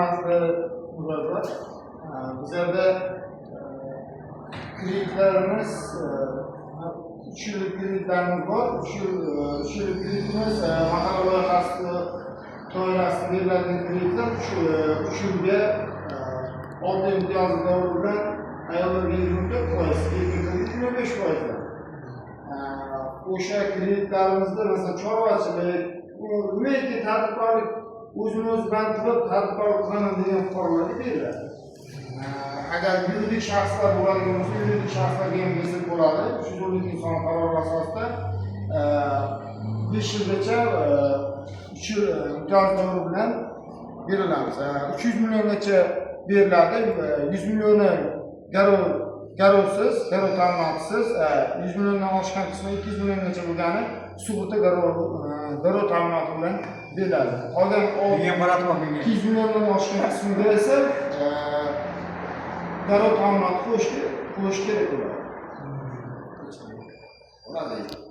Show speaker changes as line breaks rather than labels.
Hurmatli mijozlar, bizlarda kreditlarimiz, 3 yillik kreditlarimiz bor. 3 yil, 3 yillik kreditimiz, mahalla loyihasi doirasida beriladigan kreditlar 3 yilga oddiy imtiyozli davr bilan ayollarga 24%, erkaklarga 25%dan. O'sha kreditlarimizda, masalan, chorvachilik, nimaiki tadbirkorlik, o'zini o'zi band qilib tadbirkorlik qilaman degan fuqarolarga beriladi. Agar yuridik shaxslar bo'ladigan bo'lsa, yuridik shaxslarga ham bersak bo'ladi. 312 son qarori asosida 5 yilgacha 3 yil imtiyoz davri bilan berilamiz. 300 milliongacha beriladi. 100 millioni garov, garovsiz, garov ta'minotisiz, 100 milliondan oshgan qismi, 200 milliongacha bo'lgani sug'urta, garov ta'minoti bilan beriladi. Qolgan
Menga qarab bor, menga.
200 milliondan oshgan qismiga esa garov ta'minoti qo'yish kerak bo'ladi. Bo'ladi.